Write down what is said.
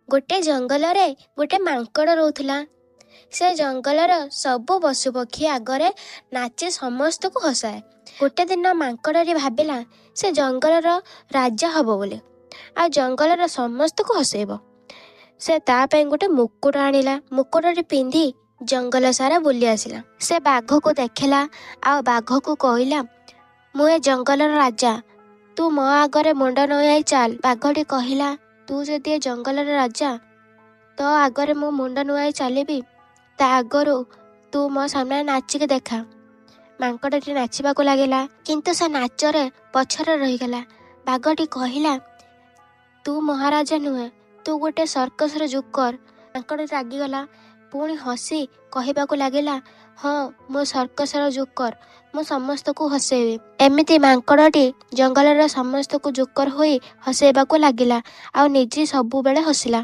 ଗୋଟେ ଜଙ୍ଗଲରେ ଗୋଟେ ମାଙ୍କଡ଼ ରହୁଥିଲା। ସେ ଜଙ୍ଗଲର ସବୁ ପଶୁପକ୍ଷୀ ଆଗରେ ନାଚି ସମସ୍ତଙ୍କୁ ହସାଏ। ଗୋଟେ ଦିନ ମାଙ୍କଡ଼ଟି ଭାବିଲା ସେ ଜଙ୍ଗଲର ରାଜା ହବ ବୋଲି, ଆଉ ଜଙ୍ଗଲର ସମସ୍ତଙ୍କୁ ହସେଇବ। ସେ ତା ପାଇଁ ଗୋଟେ ମୁକୁଟ ଆଣିଲା। ମୁକୁଟଟି ପିନ୍ଧି ଜଙ୍ଗଲ ସାରା ବୁଲି ଆସିଲା। ସେ ବାଘକୁ ଦେଖିଲା ଆଉ ବାଘକୁ କହିଲା, ମୁଁ ଏ ଜଙ୍ଗଲର ରାଜା, ତୁ ମୋ ଆଗରେ ମୁଣ୍ଡ ନୁଆଁଇ ଚାଲ। ବାଘଟି କହିଲା, ତୁ ଯଦି ଏ ଜଙ୍ଗଲର ରାଜା, ତୋ ଆଗରେ ମୁଁ ମୁଣ୍ଡ ନୁଆଁଇ ଚାଲିବି? ତା ଆଗରୁ ତୁ ମୋ ସାମ୍ନାରେ ନାଚିକି ଦେଖା। ମାଙ୍କଡ଼ଟି ନାଚିବାକୁ ଲାଗିଲା, କିନ୍ତୁ ସେ ନାଚରେ ପଛରେ ରହିଗଲା। ବାଘଟି କହିଲା, ତୁ ମହାରାଜା ନୁହେଁ, ତୁ ଗୋଟେ ସର୍କସର ଜୋକର। ମାଙ୍କଡ଼ ରାଗିଗଲା, ପୁଣି ହସି କହିବାକୁ ଲାଗିଲା, ହଁ, ମୁଁ ସର୍କସର ଜୋକର, ମୁଁ ସମସ୍ତଙ୍କୁ ହସେଇବି। ଏମିତି ମାଙ୍କଡ଼ଟି ଜଙ୍ଗଲର ସମସ୍ତଙ୍କୁ ଜୋକର ହୋଇ ହସେଇବାକୁ ଲାଗିଲା ଆଉ ନିଜେ ସବୁବେଳେ ହସିଲା।